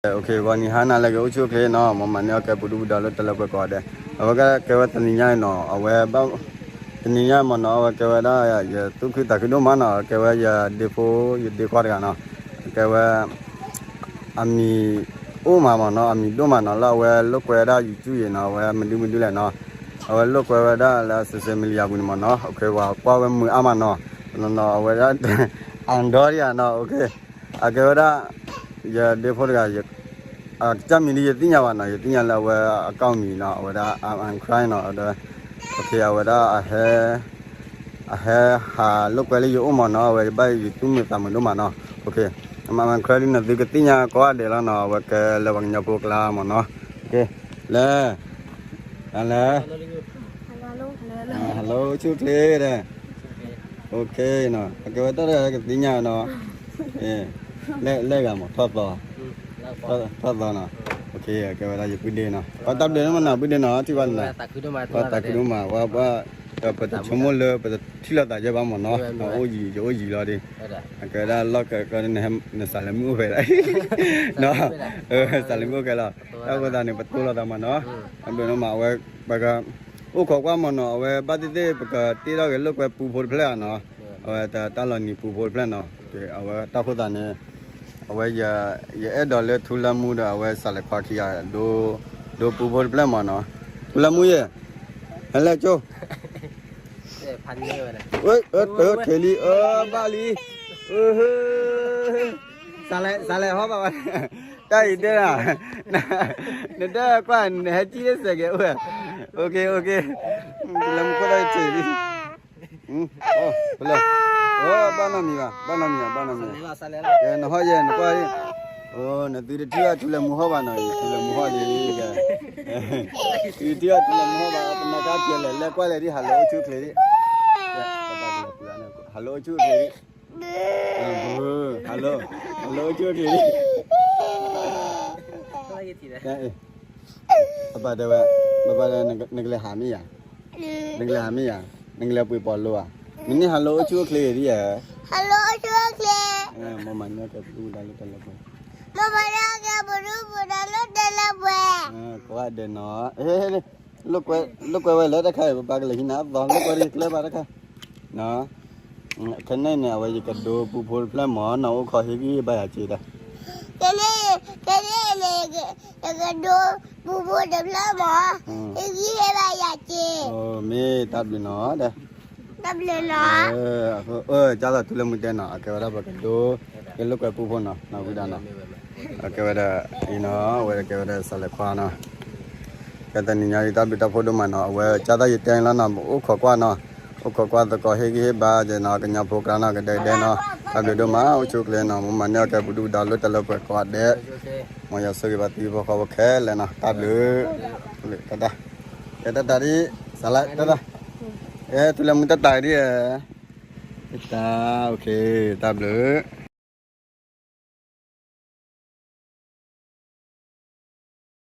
ဂီၤနံၤဟါနၤလၢအဂ့ၤ အိၣ်ဆူၣ်အိၣ်ချ့နီၤ, မ်မၤန့ၢ်အီၣ်ကဲပူၤဒူပူၤဒါလၢတၢ်လၢပှဲၤကိးဂၤဒဲး, အဝဲကဲဝဲတနံၤညါအံၤနီၤ, အဝဲဘၣ် တနံၤညါမ့ၢ်နီၤ, အဝဲကဲဝဲဒၣ် ယသူၣ်ခုသးခုဒိၣ်မးနီၤ, ကဲဝဲယဒ့ဖိ ယဒ့ခွါတဂၤနီၤ, ကဲဝဲ အမံၤအိၣ်မးမ့ၢ်နီၤ, အမံၤဒိၣ်မးနီၤ, လၢအဝဲလိာ်ကွဲဝဲဒၣ် YouTube အံၤနီၤ, အဝဲမနုၤမနုၤလဲၣ်နီၤ, အဝဲလိာ်ကွဲဝဲဒၣ်လၢ social media ပူၤန့ၣ်မ့ၢ်နီၤ, အဝဲကွၢ်ဝဲမုာ်အါမးနီၤ, နီၤနီၤ အဝဲဒၣ် အၣ်ဒိဒံယၤနီၤ, အကဲဝဲဒၣ် ယဒ့ဖိတဂၤ အကစၢ်မံၤဒ်ယသ့ၣ်ညါဘၣ်နီၤ, ယသ့ၣ်ညါလၢအဝဲအကၢ်မံၤနီၤ, အဝဲဒၣ် I'm crying နီၤ, ဒီး အဝဲဒၣ် အဟဲဟးလိာ်ကွဲလၢယအိၣ်မ့ၢ်နီၤ, အဝဲဘၣ်ယသူၣ်မုာ်သးမုာ်ဒိၣ်မးနီၤ, I'm crying ဒ်န့ၣ် သုကသ့ၣ်ညါကိးဂၤဒဲးလီၤနီၤ, အဝဲကဲလၢပှၤကညီဖိအကျါမ့ၢ်နီၤ, လၢ hello ဆူၣ်ချ့ဒီး အကဲဝဲတၢ်တဂၤကသ့ၣ်ညါနီၤ, လဲၤဂၤမး ထီၣ်သီ, ထီၣ်သီနီၤ, ကဲဝဲဒၣ်ယပုၢ်ဒ့နီၤ, ပှၤတၢ်ဘျုးမ့ၢ်နီၤ, ပုၢ်ဒ့နီၤ, ထံၣ်ဘၣ်နၤ, ပှၤသးခုဒိၣ်မး, ပှၤ ပတဆိကမိၣ်လၢပတထံၣ်လိာ်သးယဲၢ်ဘၣ်မ့ၢ်နီၤ, အိၣ်ယံၤ ယအိၣ်ယံၤလီၤဒီး, အကဲဝဲဒၣ်လီၢ်ကကီန့ၣ် နစးလဲၤမုၣ်အိၣ်ဖဲလဲၣ်, စးလဲၤမုၣ်အိၣ်ဖဲလီၤ, တၢ်ဃိသးန့ၣ် ပတိၢ်လိာ်သးမ့ၢ်နီၤ, တၢ်ဘျုးနီၤမး, အဝဲ ပက အိၣ်ခိးကွၢ်မ့ၢ်နီၤ, အဝဲဘၣ်သ့ၣ်သ့ၣ် ပကတ့ထီၣ်က့ၤလိာ်ကွဲပူဖိတဖျၢၣ်ဧါနီၤ, အဝဲတၢ်လီၤနံၤပူဖိတဖျၢၣ်နီၤ, အဝဲတၢ်ဃိသးန့ၣ် အဝဲ ယအဲၣ်ဒိးလၢထူလၢမူဒီး အဝဲစးလဲၤခွါခံဂၤ ဒိပူဖိတဖျၢၣ်မ့ၢ်နီၤ, ထူလၢမူယဲၢ်, ဟဲလဲၣ်ကၠိ, တၢ်ထံၣ်လံ, ဘၣ်လံ, စးလဲၤဟီဘၣ်ဝဲ, တၢ်အံၤတဲဒၣ်, နတဲကွၢ် နဟဲကံၣ်လၢစဲးကဲးအိၣ်, ထူလၢမူခိၣ်တၢ်ထံၣ်လံ, ဖဲလဲၣ်, ဘၣ်နီတမံၤဘၣ်, ဘၣ်နီတမံၤဘၣ်, ဘၣ်နီတမံၤ, နဟီယဲၢ် နကွၢ်, နသုတထံၣ်ဘၣ်ထူလၢမူဟီဘၣ်နီၤ, ထူလၢမူဟီလံ, သုတထံၣ်ဘၣ်ထူလၢမူဟီဘၣ်, ပနၢ်ကါပျဲလဲၣ်, လဲၤကွၢ်လဲၣ်ဒ် hello အိၣ်ဆူၣ်အိၣ်ချ့ဒ်, hello အိၣ်ဆူၣ်အိၣ်ချ့ဒ်, hello, hello အိၣ်ဆူၣ်အိၣ်ချ့ဒ် အပၢ်တဲဝဲ, ပပၢ်တဲ နကလဲၤဟးမ့ၢ်ဧါ, နကလဲၤဟးမ့ၢ်ဧါ, နကလဲၤပှ့ၤပီးလိဧါ, မ့ၢ်န့ၣ် hello အိၣ်ဆူၣ်အိၣ်ချ့ဒ်ဧါ, hello အိၣ်ဆူၣ်အိၣ်ချ့, မ်မၤန့ၢ်ကဲပူၤဒူပူၤဒါလၢတၢ်လၢပှဲၤ, မ်မၤန့ၢ်ကဲပူၤဒူပူၤဒါလၢတၢ်လၢပှဲၤ, ကိးဂၤဒဲးနီၤ, လိာ်ကွဲဝဲလၢတၢ်ခါအံၤ ပပၢ်ကလဲၤဟံးနၤအသီ လိာ်ကွဲတကျၢဘၣ်တၢ်ခါ, ခဲန့ၣ်န့ၣ် အဝဲယကဒိပူဖိတဖျၢၣ်မ့ၢ်နီၤ, အိၣ်ခိးဟ့ၣ်ဂံၢ်ဟ့ၣ်ဘါယၤစ့ဒီး, ခဲန့ၣ်, ခဲန့ၣ်န့ၣ်, ယကဒိပူဖိတဖျၢၣ်မ့ၢ်, ဟ့ၣ်ဂံၢ်ဟ့ၣ်ဘါယၤစ့, မ့ၢ်တၢ်ဘျုးနီၤ, တၢ်ဘျုးနီၤ, ကၢ်သိးထူလၢမူတဲနီၤ, အကဲဝဲဒၣ်ပကဒိ, ကဲလိာ်ကွဲပူဖိနီၤ, နီၢ်ဝံဒၣ်နီၤ, အကဲဝဲဒၣ်အံၤနီၤ, အဝဲကဲဝဲဒၣ်စးလဲၤခွါနီၤ ကဲတနံၤညါအံၤ တၢ်ဘျုးတၢ်ဖှိၣ်ဒိၣ်မးနီၤ, အဝဲကၢ်သိးယတဲန့ၣ်လီၤနီၤ, အိၣ်ခိးကွၢ်နီၤ, အိၣ်ခိးကွၢ်သကိး ဟ့ၣ်ဂံၢ်ဟ့ၣ်ဘါက့ၤနီၤ, ကညီဖိကျါနီၤ ကဒဲကဒဲနီၤ, တၢ်ဘျုးဒိၣ်မး အိၣ်ဆူၣ်အိၣ်ချ့နီၤ, မ်မၤန့ၢ်အီၣ်ကဲပူၤဒူပူၤဒါလၢတၢ်လၢပှဲၤကိးဂၤဒဲး, မ်ယွၤဆိၣ်ဂ့ၤဘၣ်သုဟံၣ်ဖိဃီဖိခဲလၢာ်နီၤ, တၢ်ဘျုး, တၢ်တၢ်, ကဲတၢ်တၢ်ဒ်, စးလဲၤတၢ်တၢ်, ကဲထူလၢမူတၢ်တၢ်ဒ်, တၢ်, တၢ်ဘျုး